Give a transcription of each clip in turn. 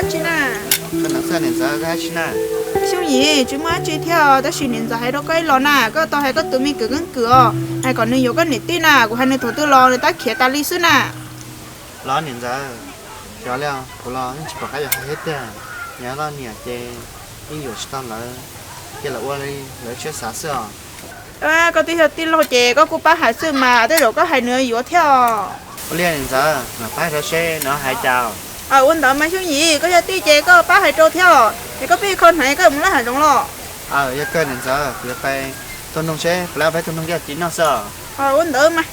Dab tsi na? Koj ntawd xwb niam ntxawm, koj hais tsi na? Xyooj Yim, tsis muaj dab tsi thiab os, tab sis niam ntxawm hais rau koj ib los na, koj tau hais koj tus me kwv Keeb Kwm os, hais kom nws yuav koj niam tij na, kuv hais nws thaum twg los nws tab khiav tas li xwb na. Los niam ntxawm, yog li kuv los yeej tsis pom qab yuav hais thiab tiag, yog loj niam ces yeej yuam tsis tau lawv, cia lawv ua li lawv siab xav xwb os. Koj twb yog tij laug ces koj kuj pab hais xwb mas, tej zaum koj hais nws yuav thiab os. Ua li niam ntxawm, mam pab hais rau seb nws hais cas. Ua ntawd mas Xyooj Yim, koj yog tij ces koj pab hais rau thiab os, es koj pib kho hnav koj mus laj hav zoov los. Yog kawg niam ntxawm, kuv yuav pais tua noog seb puas lab peb tua noog coj cia noj xwb os. Ua ntawd mas.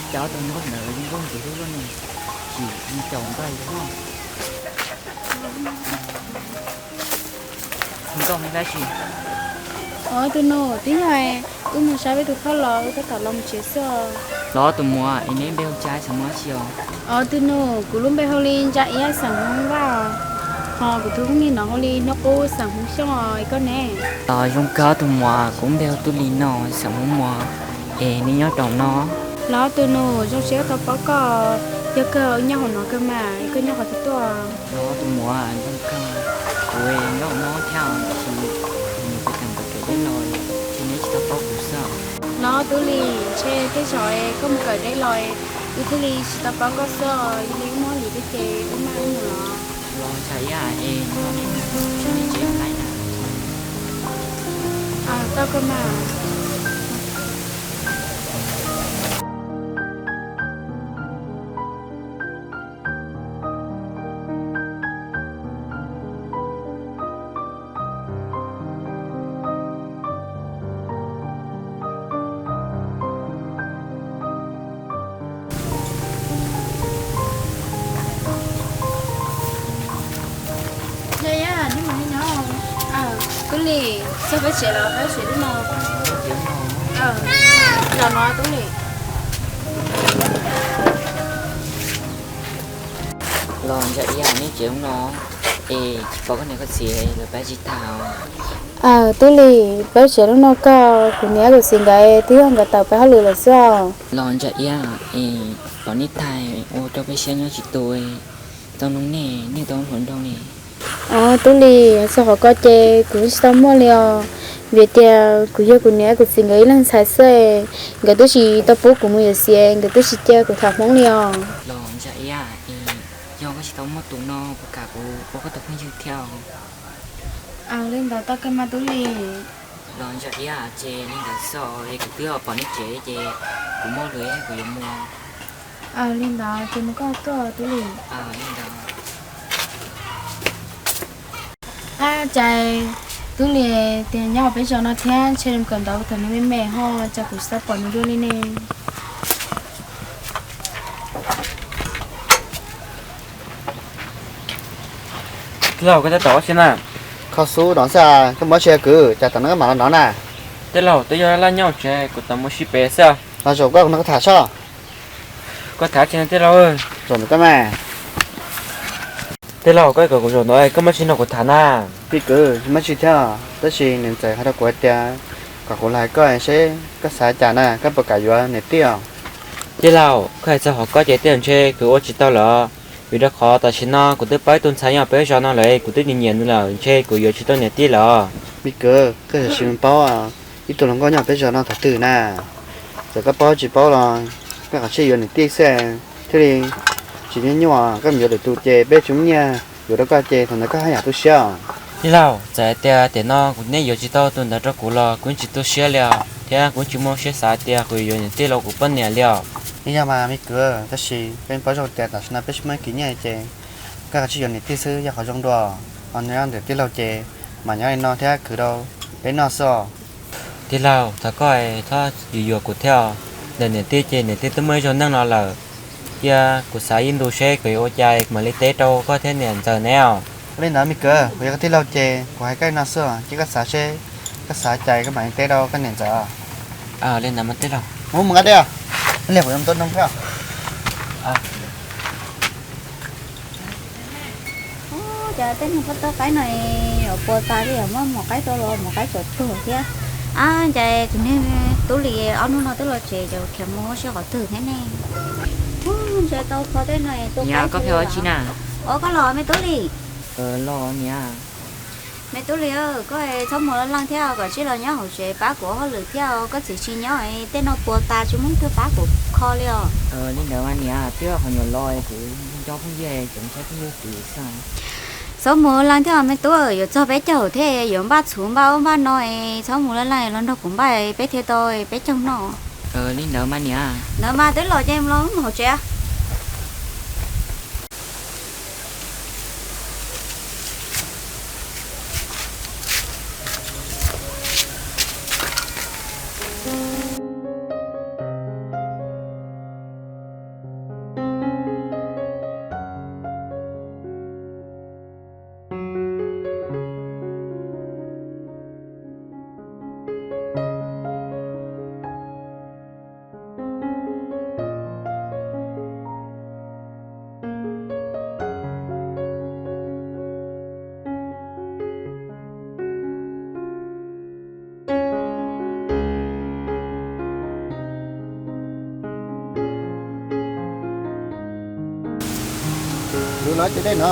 Cov tus nkauj ntawd zoo nkauj ntxim hlub luaj ne, tsis caum npaj li. Nkauj dab tsi? Os tus nus, twb yog wb mus saib peb tus phauj los wb tab tom los mus tsev xwb os. Los tus muam, es neb npe hu cas, xeem Hmoob dab tsi os? Os tus nus, kuv lub npe hu li Ntsa Iab, xeem Hmoob Vaj os. Hos kuv tus phooj ywg no hu li Hnub Qub, xeem Hmoob Xyooj os, koj ne? Los zoo kawg tus muam, kuv npe hu Tub Lis no, xeem Hmoob Muas, es nej nyob rau no? Los tus nus, zoo siab tau paub koj, yog kawg wb nyob hauv no kawg mas, koj nyob qhov twg tuaj? Los tus muam, zoo kawg, kuv nyob hauv no thiab, tab sis kuv mus kawm ntawv kawm deb los, ces neb tsis tau paub kuv xwb. Los Tub Lis, ntshe tej zaum koj mus kawm deb los, wb thiaj li tsis tau paub koj xwb, yog li wb muab lim peb ces wb maj wb mus los. Los Ntsa Iab, es no neb mus tsev laib na. Tau koj mas. Tub Lis, txog peb tsev los peb tsev lub no. Los no Tub Lis. Los Ntsa Iab, neb tsev lub no, es tsis pom koj niam koj txiv lawv pab tsis tau. Aws Tub Lis, peb tsev lub no koj, kuv niam kuv txiv nkawd twb yog nkawd tawm pab hauj lwm lawm xwb os. Los Ntsa Iab, es pom neb tag ua rau peb siab nyob tsis tu, tau noog nej, nej tau hluas nraug ne. Os Tub Lis, txog qhov ko ces kuv tsis tau muaj li os, vim tias kuv yog kuv niam kuv txiv nkawd ib leeg ntxhais xwb, nkawd twb tsis tau pub kuv mus yuav txiv, nkawd twb tsis cia kuv tham Hmoob li os. Los Ntsa Iab, yog koj tsis tau muaj tus no puas kam kuv ua koj tus phooj ywg thiab? Aws li ntawd tau kawg mas Tub Lis. Los Ntsa Iab, ces li ntawd xwb, es kuv twb pom neb tsev ces kuv muaj lus kuv yuav mus. Aws li ntawd ces mus koj tuaj Tub Lis. Cas Tub Lis tias nyob hauv peb zos no thiab, ntshe nws kawm ntawv thaum nws me me ho, cas kuv tsis tau pom nws dua li ne. Tij laug, koj tab tom ua si na? Kho xub no xwb, koj muab tsis kwv cas tom no koj mam los no na. Tij laug, twb yog laj nyob tsev, kuv tau mus sib pem xwb. Los zaum koj no koj tham sob. Koj tham tsis tij laug? Zaum ntawm koj mas. Tij laug, koj kom kuv zaum ntawd koj muab tsis no kuv tham na. Tij kwv, muab tsis thiab, tab sis niam ntxawm hais rau kuv hais tias kom kuv los hais koj seb koj xav cas na, koj puas kam yuav niam tij os? Tij laug, koj hais txog qhov ko ces tej zaum ntshe kuv ua tsis tau lawm, vim rau qhov tam sim no kuv twb paub ib tug ntxhais nyob peb zos no lawm, kuv twb nyiam nyiam nws lawm, ntshe kuv yuav tsis tau niam tij lawm. Me kwv, koj yuav tsum paub ib tug hluas nkauj nyob peb zos no thaum twg na. Txawm koj paub tsis paub los koj kav tsij yuav niam tij xwb thiaj li tsis nyuaj nyuaj. Koj mus yuav lwm tus ces peb tsis muaj nyiaj yuav rau koj ces thaum ntawd koj haj yam tu siab. Tij laug, txawm hais tias tiam no kuv neb yuav tsis tau tus ntawd rau kuv los kuv tsis tu siab li os, thiab kuv tsis muaj siab xav tias kuv yuav niam tij los kuv poj niam li os. Yeej yog mas me kwv, tab sis koj paub zoo tias tam sim no peb tsis muaj ib kis nyiaj ces koj kav tsij yuav niam tij xwb yog qhov zoo dua. Ho nyob ntawm tij laug ces mas nyob li no thiab khwv rau peb noj xwb os. Tij laug, thov koj txhob yuav yuav kuv thiab os. Ntawm niam tij ces niam tij twb muaj ib zaug neej los lawm. Cia kuv xav ib ntus seb kuv yuav ua cas kuv mam li teb rau koj thiab niam ntxawm ne os. Ua li ntawd me kwv, kuv yog koj tij laug ces kuv hais koj li no xwb, cia koj xav seb koj xav cas koj mam li teb rau koj niam ntxawm. Li ntawd mas tij laug, mus mus nqa dej os, ib pliag kuv yuav mus tua noog thiab. Ua cas tej niag pob tawb qaib no yuav puas tas li, yuav muab maum qaib rau los maum qaib tsuas tuag thiab. Ab, cas tus niag tub Lis ob hnub no twb los tsev, cas khiav mus ua si qhov twg thiab ne? Ua, ntshe tau kho tej no tua qaib. Koj pheej ua dab tsi na? Ua, koj los me tub Lis. Los niam. Me tub Lis, koj txhob mus leej leej thiab, kom tsij los nyob hauv tsev pab kuv ua hauj lwm thiab, koj txiv tsis nyob, tej no puas tas tsis muaj leej twg pab kuv kho li os. Li ntawd mas niam, twb qhov nyuam los kuv nco phooj ywg, tseem saib phooj ywg tid xwb. Txhob mus leej leej thiab me tub, yuav txog peb caug thiab yuav npaj txhuv npaj ub npaj no, txhob mus leej leej, los nrog kuv npaj peb thiaj tau peb caug noj. Li ntawd mas niam. Ntawd mas twb los ces los mus hauv tsev. Lub no ces dej no.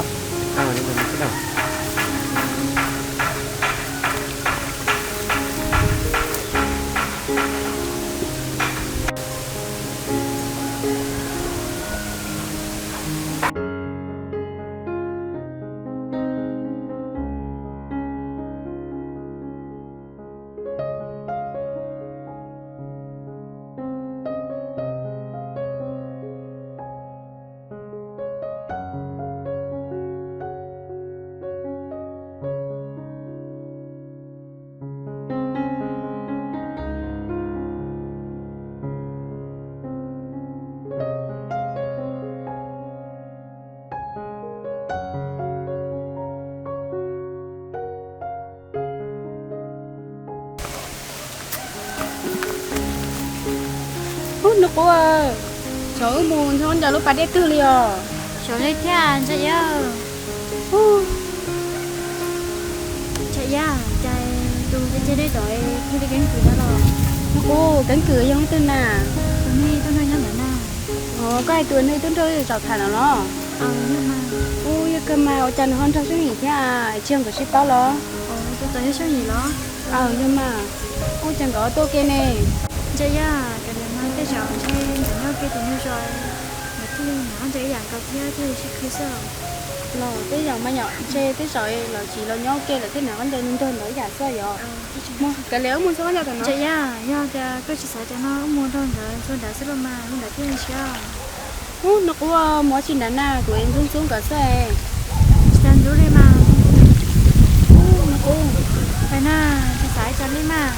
Ub, nus qub, xyov wb mus ntxhua ncaws lub pas dej twg li os. Xyov li thiab ntsa iab. Ntsa iab, cas tus ceg ceg dej tod thiaj li keeb kwm no los? Nus qub, keeb kwm yog leej twg na? Tus neeg tuaj nrog nyob ntawd na. Os, koj hais tus neeg tuaj nrog zaum tham no los? Ub, yog kawg mas, ua cas nws ho nrog Xyooj Yim thiab, tsis yog nkawd sib paub los? Tus tod yog Xyooj Yim los? Aw, yog mas. Ua cas nkawd tuaj ke ne? Ntsa iab, kav liam mas, tej zaum ntshe nkawd nyob ke tus nyuj zos, nkawd thiaj li nrog ntsa ib yam nkaus thiab thiaj li sib khwv xwb. Los tej zaum mas yom, ntshe tej zaum lawv tsis los nyob ke lawm thiaj nrog ntsa nrog nkawd ib yam xwb yom. Kav liam wb mus ntxhua ncaws tam no. Ntsa iab, yog tias koj tsis xav cas no wb mus nrog nkawd ntxhua nraud xwb los mas, li ntawd thiaj ntshiab. Ub, nus qub, mus ua tsi nrad na, kuv ntxub ntxub nkawd xwb. Tsis tas ntxub li mas. Ub, nus qub, pais na, tsis xav cas li mas.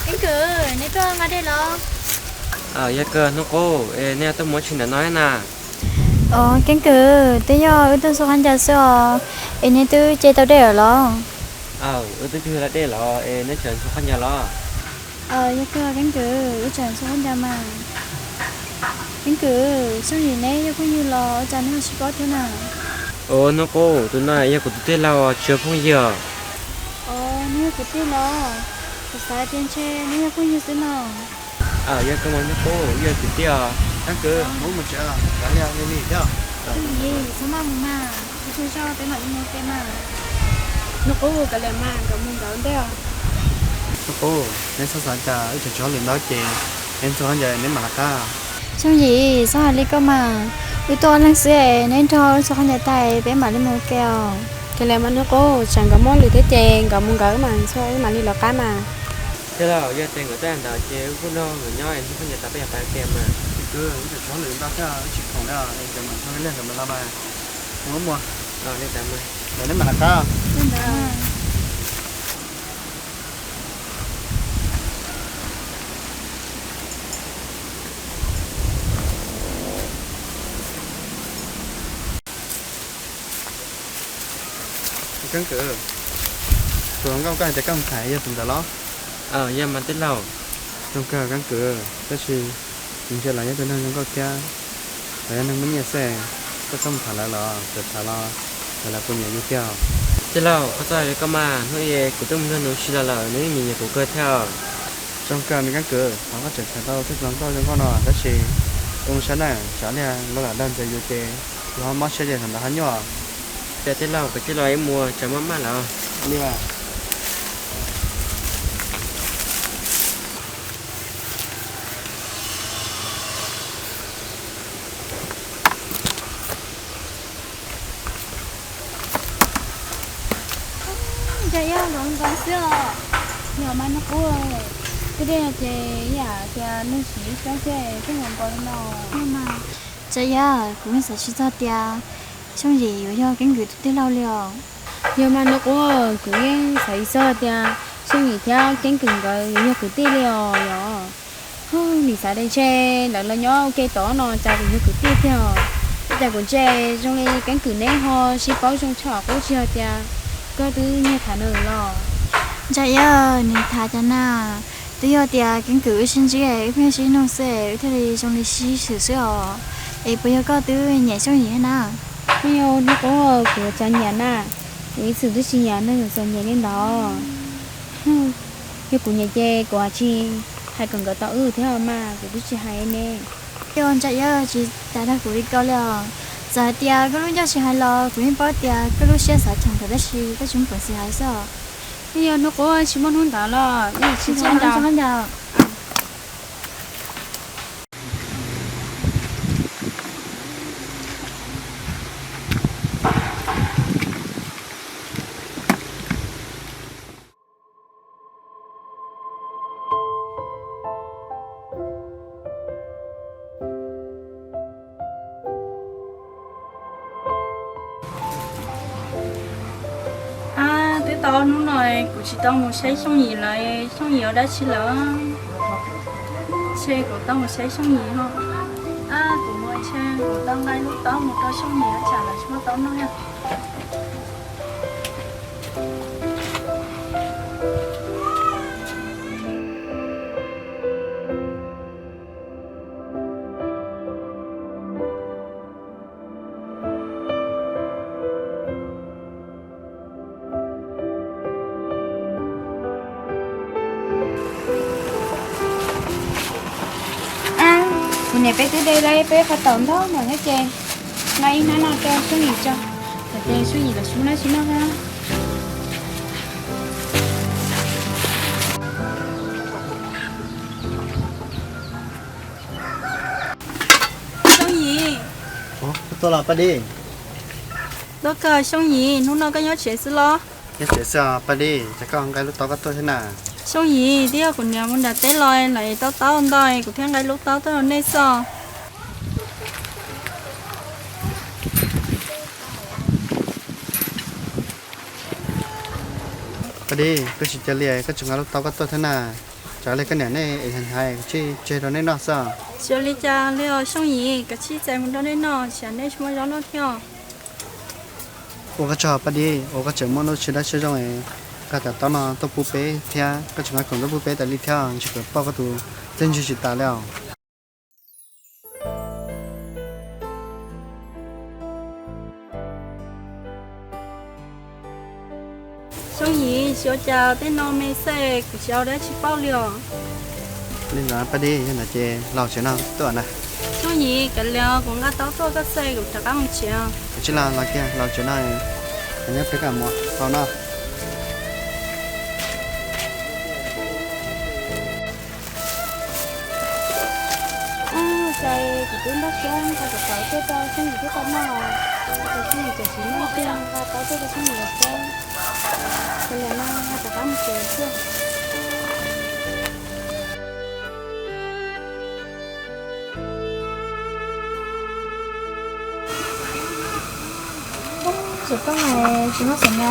Keeb kwm, neb tuaj nqa dej los? Yog kawg nus qub, es neb tuaj mus ua tsi nrad no na? Os, keeb kwm, twb yog wb tuaj ntxhua qhov ncauj xwb os, es neb twb ce tau dej lawm los? Aw, wb twb cug tau dej lawm es neb tseem ntxhua qhov ncauj los? Aw, yog kawg keeb kwm, wb tseem ntxhua qhov ncauj mas. Keeb kwm, Xyooj Yim neb yog phooj ywg los ua cas neb ho sib paub thiab na? Os, nus qub, tus no yog kuv tus tij laug, tsis yog phooj ywg. Os, neb yog kwv tij los? Kuv xav tias ntshe neb yog phooj ywg xwb no. Aw, yog kawg mas nus qub, yog kwv tij os. Keeb kwm, mus mus tsev, kav liam li thiab. Txhob maj mus mas, ib pliag zog peb mam li mus ke mas. Nus qub, kav liam mas, nkawd mus nkawd ntej os. Nus qub, neb txhob xav cas, wb tseem tshuav hauj lwm ntau ces neb ntxhua qhov ncauj neb mam lawv qab. Xyooj Yim, txhob hais li koj mas, wb tuaj ob leeg xwb es neb nrog wb ntxhua qhov ncauj tag peb mam li mus ke os. Kav liam mas nus qub, tsam nkawd muaj hauj lwm thiab ces nkawd mus nkawd, wb mam ntxhua wb mam li lawv qab mas. Tij laug, yog tias nkawd tuaj ntawd ces wb kuj nrog nkawd nyob es ntxhua qhov ncauj tas peb mam li ke mas. Kwv, wb tseem tshuav hauj lwm ntau thiab wb tsis khoom li os, es nkawd mam ntxhua ib pliag nkawd mam los mas. Mus mus. Li ntawd mas, neb mam lawv qab. Keeb kwm, tus hluas nkauj koj hais tias koj mus tham yog tus ntawd los? Yog mas tij laug. Zoo kawg keeb kwm, tab sis kuv ntsia los yog tus neeg zoo nkauj thiab, los yog neeg muaj nyiaj xwb, koj txhob mus tham lawv los txawm tham los lawv puas nyiam yus tiag. Tij laug, koj txhob hais li koj mas, hnub ib kuv twb mus nrog nws ua si los lawm nws yeej nyiam nyiam kuv kawg thiab. Zoo kawg me keeb kwm, thov koj tseem tham tau tej hluas nkauj zoo nkauj no tab sis ua zoo saib na, tsam ib pliag lawv lam dag ntxias yus ces yus ho mob siab ces thaum ntawd ho nyuaj. Ces tij laug, kuv cia li los ib mus, tsam mob maj lawm. Li mas. Ntsa yog hluas nkauj xwb os. Yog mas nws qub, twb dej no ces yam tias neeg siv ib sab thiab twb hluas nkauj li no. Ntsa yog kuv yeej xav tsis txog tias Xyooj Yim yuav yog Keeb Kwm tus tij laug li os. Yog mas nws qub, kuv yeej xav tsis txog tias Xyooj Yim thiab Keeb Kwm nkawd yuav yog kwv tij li os yog. Nim xav tias ntshe lawv los nyob ua ke tod no cas kuv yog kwv tij tiag os. Ua cas kuv ntsia zoo li Keeb Kwm neb ho sib paub zoo tshaj qub tsis yog tias koj twb nyiag tham nws los? Ntsa yog nws tham cas na, twb yog tias Keeb Kwm wb sib ntsib wb pheej sib nug xwb wb thiaj li zoo li sib xwm xwb os. Es puas yog koj twb nyiam Xyooj Yim thiab na? Hnub qub kuv cas nyiam na, kuv ib txwm twb tsis nyiam neeg txom nyem li ntawd. Yog kuv nyiam ces kuv hais tsis hais kom nkawd tau wb thiab mas kuv twb tsis hais ne. Yog Ntsa yog tsis tas dag kuv li ko li os. Txawm hais tias koj lub ncauj tsis hais los kuv yeej paub tias koj lub siab xav cheem kuv tab sis koj tsis muaj peev xwm hais xwb os. Yog hnub qub tsis muaj hnub ntawd los tsis txhob nco. Ab, twb tau ob hnub no kuv tsis tau mus saib Xyooj Yim lawm, Xyooj Yim ua dab tsi lawm? Ntshe kuv tau mus saib Xyooj Yim ho. Ab, kuv mus ntshe kuv tau nqa lub taub mus rau Xyooj Yim tsam lawv tsis muaj taub noj. Ab, kuv niam peb twb de lawm peb qhov taum ntau mas thiab ces nqa ib hnab no rau Xyooj Yim tso, kom ces Xyooj Yim lawv tsis muaj dab tsi noj thiab. Xyooj Yim. Ua, koj tuaj los Paj Dib? Tuaj kawg Xyooj Yim, hnub no koj nyob tsev xwb los? Nyob tsev xwb os Paj Dib, cas koj nqa lub taub koj tuaj thiab na? Xyooj Yim, twb yog kuv niam mus nram teb los lawv ev taub taub ntau kuv thiaj nqa lub taub tuaj rau nej xwb. Paj Dib, koj tsis cia li koj tseem nqa lub taub koj tuaj thiab na? Tsam ib pliag koj niam nej ev hnyav hnyav kuv tsij tseg rau nej noj xwb. Tsis ua li cas li os Xyooj Yim, kav tsij txais mus rau nej noj, tsam nej tsis muaj zaub noj thiab. Ua koj tsaug Paj Dib, uas koj tseem muaj lub siab dawb siab zoo es nqa cov taub no tuaj pub peb thiab koj tseem nqa khoom tuaj pub peb tas li thiab, ntshe kuv poj koj tus txiaj ntsig tsis tas li os. Xyooj Yim, tsis ua cas, tej no me xwb kuv tsis ua dab tsi paub li os. Li ntawd Paj Dib, yog ntawd ces los tsev no tuaj na. Xyooj Yim, kav liam kuv nqa taub tuaj koj xwb kuv rov qab mus tsev. Kav tsij los, los kiag los tsev no, kuv nyob peb koj mus hauv no. Ua cas kuv twb npaj siab nqa cov taub tuaj rau Xyooj Yim thiab tau noj, ces Xyooj Yim tseem tsis noj tiag, nqa taub tuaj rau Xyooj Yim lawm thiab. Ces lawm no nqa rov qab mus tsev xwb. Tsis muaj xeem na.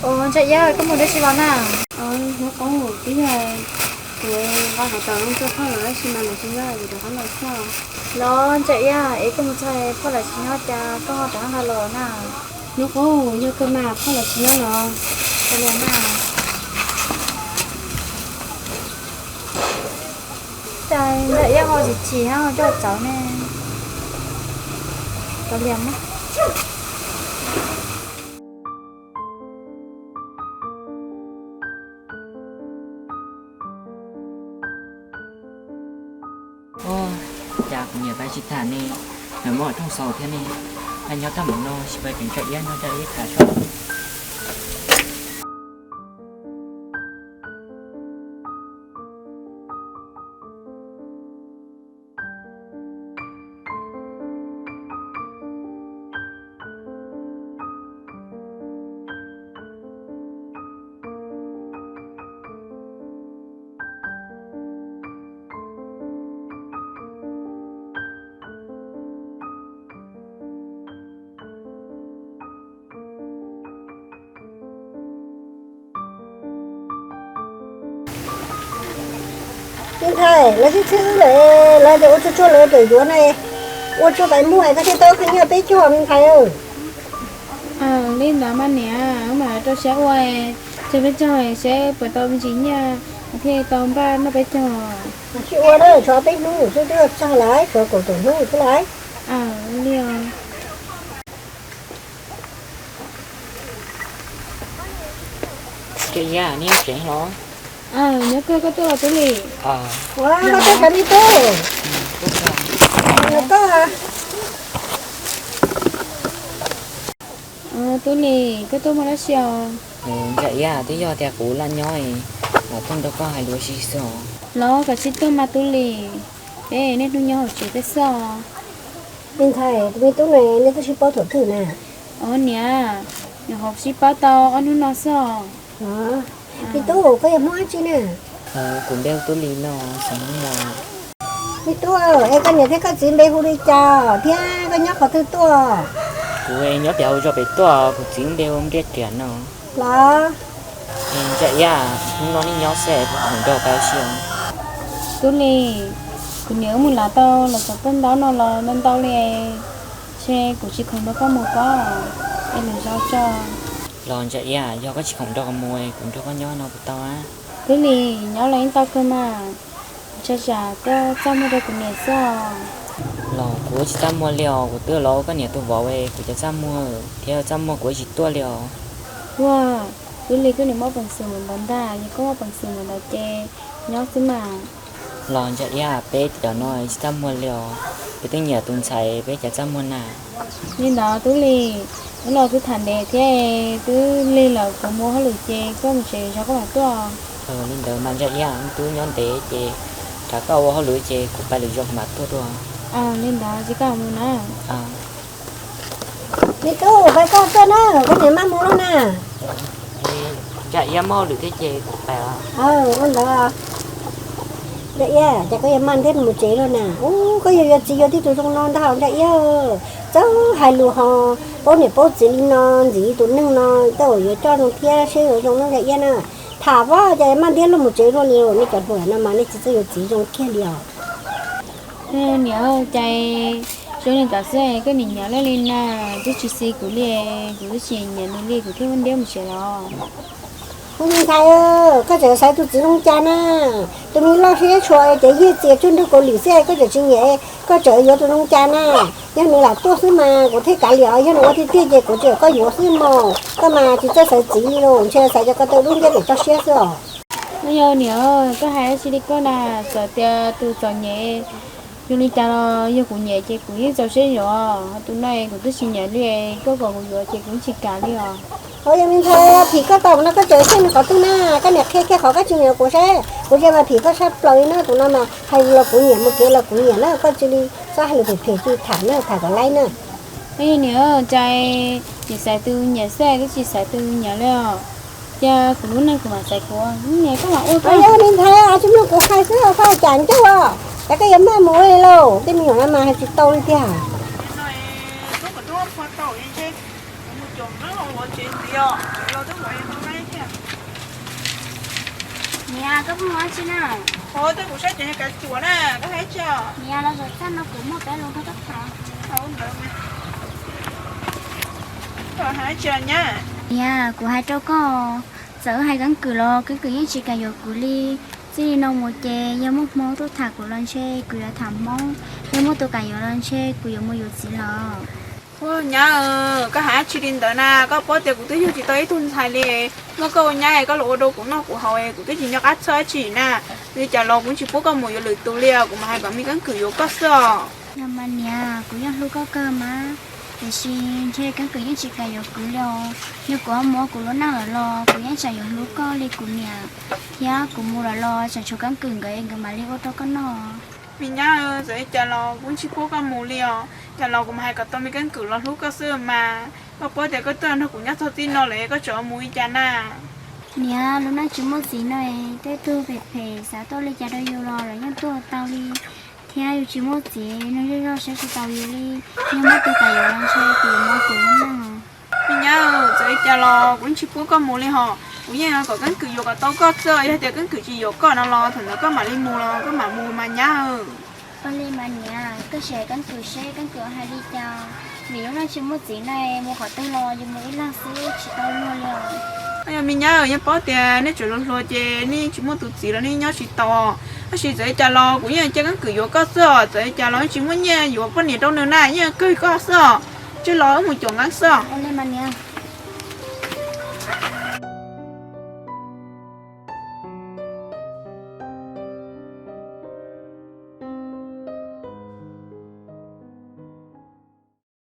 Ua, Ntsa Iab, koj mus dab tsi los na? Hnub qub, twb yog Kuv nqa hauv taws tuaj phauj los tab sis mas lawv tsis nyob, kuv rov qab los xwb. Los Ntsa Iab, es koj mus txog phauj lawv tsis nyob cas koj ho rov qab nqa los na? Hnub qub, yog kawg mas phauj lawv tsis nyob los. Tau li na. Cas Ntsa Iab ho chim chim ho coj txawv ne. Tau li na. Ua cas kuv niam pais tsis tham ne, lawv muab rooj xaus thiab ne. Pais nyob tag mus no, sis pais tseem Ntsa Iab nrog Ntsa Iab tham tso. Me ntxhais, lawv twb txhij wb lawm, lawv tias ua tsuag tsuag lawv tseem yuav na, ua tsuag pais muag koj thiaj tau qhov nyiaj peb caug me ntxhais. Li ntawd mas niam, wb mam rau siab ua, tseg peb caug seb puas tau me ntsis nyiaj thiaj tau npaj noj peb caug. Sib ua na, tshuav peb hnub xwb twb txog lawm, tshuav kaum tawm hnub xwb lawm. Li os. Ntsa Iab, neb nyob tsev los? Nyob kawg, koj tuaj los Tub Lis? Ua, koj tuaj, me tub. Tub Lis, koj tuaj muaj dab tsi os? Ntsa Iab, twb yog tias kuv laj nyob, tuaj nrog koj hais lus ua si xwb os. Los koj cia li tuaj mas Tub Lis, peb niaj hnub nyob hauv tsev peb xwb os. Me ntxhais, tus me tub no nej twb sib paub thaum twg na? Os niam, nyuam qhuav sib paub tau ob hnub no xwb os. Me tub, koj yog Hmoob dab tsi na? Kuv npe hu Tub Lis no, xeem Hmoob Muas. Me tub, es koj niam thiab koj txiv npe hu li cas thiab koj nyob qhov twg tuaj? Kuv nyob pem hauv zos pem tuaj, kuv txiv npe hu Npliaj Riam no. Los? Ntsa Iab, hnub no nej nyob xwb es kuv khoom nrog koj ua si os. Tub Lis, kuv niam wb mus lav tau los cov paj ntaub no los ntau ntau li, ntshe kuv tsis khoom nrog koj mus pob, es lwm zaus tso. Los Ntsa Iab, yog koj tsis khoom nrog kuv mus, kuv nrog koj nyob no puas tau a? Tub Lis, nyob los yeej tau kawg mas, ntshai tsam koj txaj muag rau kuv niam xwb os. Los kuv tsis txaj muag li os, kuv twb los ua koj niam tus vauv, kuv cov txaj muag thiab txaj muag kuv tsis tuaj li os. Ua, Tub Lis, koj niam muaj peev xwm mus ntawd ntag, yog koj muaj peev xwm mus ntawd ces nyob xwb mas. Los Ntsa Iab, peb cov no tsis txaj muag li os, peb twb nyiam tus ntxhais peb cov txaj muag na. Li ntawd Tub Lis, wb los twb tham ntev thiab, twb lig lawm, kuv mus ua hauj lwm ces koj mus tsev zog koj mam tuaj. Li ntawd mas Ntsa Iab, twb nyob ntev ces rov koj ua hauj lwm ces kuv pais lwm zaus kuv mam tuaj dua. Li ntawd ces koj mus na. Me tub, pais koj tuaj na, koj niam maj mus lawm na. Ntsa Iab muaj hauj lwm thiab ces kuv pais os. Ua ntawd, Ntsa Iab, ces koj yuav maj thiab mus tsev lawm na. Ub, koj yog yuav txiv yuav tib tug zoo no ntag Ntsa Iab. Txawj hais lus ho paub niam paub txiv li no, ntxim tus neeg no, tej uas yuav coj zoo thiab seb yuav zoo no Ntsa Iab na. Tham pob ces maj thiab los mus tsev lawm li, nej cov hluas no mas nej tsis txawj yuav txiv zoo kiag li os. Niam, cas zoo li ntawd xwb koj niam nyiam lawm li na, twb tsis xis kuv li, kuv twb tsis nyiam nws li kuv thiaj muab ntiab mus tsev los. Ub, me ntxhais, koj tseem xaiv tus txiv zoo cas na? Tus me loj siab tshuam ces yiag txias tsuag nrog Kaus Lim xwb koj tseem tsis nyiam, koj tseem yuav tus zoo cas na? Yog nws lam tuaj xwb mas kuv thiaj kav liam, yog nws ua tiag tiag ces kuv tseem kom koj yuav xwb mog. Koj mas tsis txawj xaiv txiv li los, ntshe xaiv cov ko taw dub nciab pem toj siab xwb os. Ua yog niam, koj hais dab tsi li koj na, txawm tias tus txom nyem zoo li cas los yog kuv nyiam ces kuv yeej txaus siab yuav, ho tus no kuv twb tsis nyiam li, koj kom kuv yuav ces kuv yeej tsis kam li os. Ua yog me ntxhais, phim koj tau no koj tseem xyeej nws qhov twg na? Koj niam qhia kiag qhov koj tsis nyiam kuv seb kuv tsis mas phim koj tshaj plaws li na. Tus no mas hais los kuv nyiam, mus kev los kuv nyiam na, koj cia li txhob hais lus phem phem, cia li tham na, tham kom laib na. Ua yog niam, cas niam xaiv tus nyiam xwb twb tsis xaiv tus nyiam li os. Cia kuv lub neej kuv mam xaiv kuv, niam koj mam ua koj. Yog me ntxhais, tsis mloog kuv hais xwb, koj cas ncauj os, cas koj yuav maj mus li lauj, tej me nyuam no mas hais tsis tau li tiag. Niam, koj pheej ua dab tsi na? Ua, twb kuv saib cov nyuag kav cuam na, koj hais dab tsi os? Niam, los zaum txaj no kuv muaj peb lus nrog koj tham. Ntawd, koj hais dab tsi nyab? Niam, kuv hais rau koj, txawm wb hais keeb kwm los keeb kwm yeej tsis kam yuav kuv li. Txij li no mus ces yog muaj Hmoob tuaj tham kuv los ntshe kuv yuav tham Hmoob, yog muaj tus kam yuav los ntshe kuv yuav mus yuav txiv lawm. Ua nyab, koj hais dab tsi li ntawd na, koj paub tias kuv twb yug tsis tau ib tug ntxhais li. Muaj koj ua nyab es koj los ua rau kuv noj kuv haus es kuv twb tsis nco qab txhawj dab tsi na. Li cas los kuv tsis pub koj mus yuav lwm tus li os, kuv mam hais kom me keeb kwm yuav koj xwb os. Yog mas niam, kuv yeej hlub koj kawg mas, tiam sis ntshe keeb kwm yeej tsis kam yuav kuv li os. Yog kuv ho mus ua kuv lub neej lawm los kuv yeej tseem yuav hlub koj li kuv niam, thiab kuv mus lawm los tseem tshuav keeb kwm nkawd es nkawd mam li ua rau koj noj. Me nyab, txawm li cas los kuv tsis pub koj mus li os. Cas los kuv mam hais kom tau me keeb kwm los hlub koj xwb mas. Koj paub tias koj twb nrog kuv nyob txog txij no lawm, koj tseem mus li cas na? Niam, lub neej tsis muaj txiv no es tej tug phem phem xav tuaj li cas rau yus los lawv yeej tuaj tau li. Thiab yus tsis muaj txiv, neeg zej zog saib tsis taus yus li. Yog muaj tus kam yuav los ntshe kuv yuav mus ua kuv lub neej. Me nyab, txawm li cas los kuv tsis pub koj mus li hos. Kuv yeej kom keeb kwm yuav kom tau koj xwb, yog tias keeb kwm tsis yuav koj no los thaum ntawd koj mam li mus los koj mam mus mas nyab. Ua li mas niam, koj sim hais keeb kwm seb keeb kwm hais li cas. Vim lub neej tsis muaj txiv ne, mus qhov twg los yus mus ib leeg xwb tsis tau luag li os. Yog me nyab, yeej paub tias nej tseem hluas hluas ces nej tsis muaj tus txiv los nej nyob tsis tau. Tab sis txawm li cas los kuv yeej cia keeb kwm yuav koj xwb os, txawm li cas los tsis muaj nyiaj yuav poj niam rau nws na, yeej kawg koj xwb os. Tseg los wb mus caum nqeeb xwb os. Ua li mas niam.